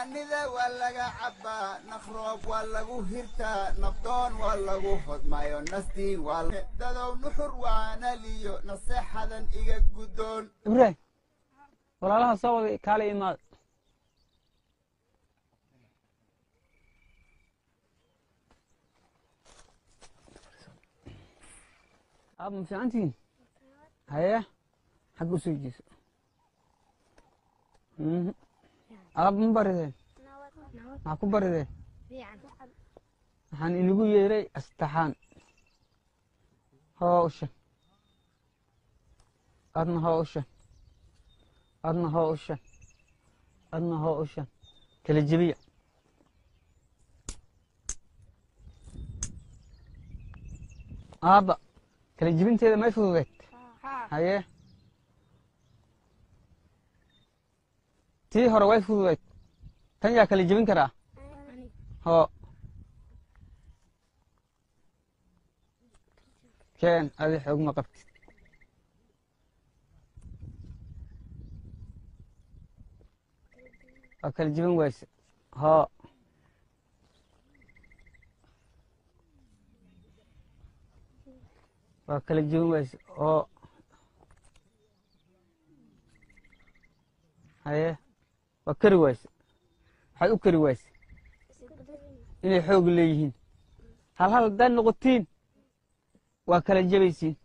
Naanida waa laga cabbaa, naqroob waa lagu hirtaa, nabdoon waa lagu hodmayo, nastiin waa dadow nuxur waanaliyo naseexadan iga guddoon. Ibraahim, walaalaha soo waday, kaala imaada. Aab, ma fiicantihiin? Haye, xagga usoo jeeso. Aab, ma barideen? Maxaa ku barideen? Waxaan inigu yeeray astaxaan. Hoo usha, adna hoo usha, adna hoo usha, adna hoo usha. Kala jebiya. Aabba, kala jebinteeda may fududeed? Haye, tii hore way fududeyd, tan yaa kala jebin karaa? Hoo, keen. Adi xoog ma qabtid. Waa kala jebin wayse. Hoo, waa kala jebin wayse. Hoo, haye, waa kari wayse. Waxaad u kari wayse inay xoog leeyihiin. Hal hal haddaad noqotiin waa kala jebaysiin.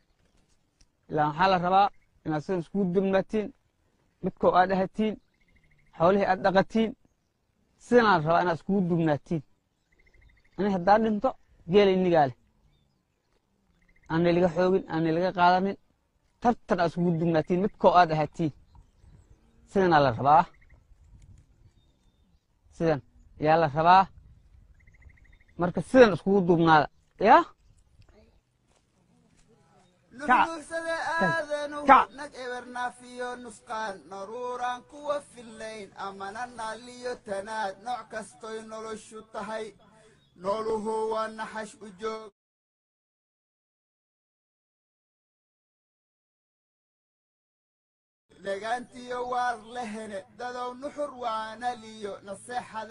Ilaa waxaa la rabaa inaad sidan iskugu dubnaatiin, midkoo aad ahatiin, xoolihii aad dhaqatiin. Sidanaa la rabaa inaad iskugu dubnaatiin. Ani haddaad dhinto, geela inigaa leh, aanay laga xoogin, aanay laga qaadanin. Tartan aad iskugu dubnaatiin, midkoo aad ahatiin. Sidanaa la rabaa, sidan yaa la rabaa. Marka sidan iskugu duubnaada yaa. Nuxnuuxsada aadanuhu nag ebernaafiyo nusqaan, naruuraan kuwa fillayn amana naaliyo tanaad. Nooc kastoy noloshu tahay, nooluhu waa naxash u joog. Dhagaantiyo waar lehene, dadow nuxur waanaliyo naseexada.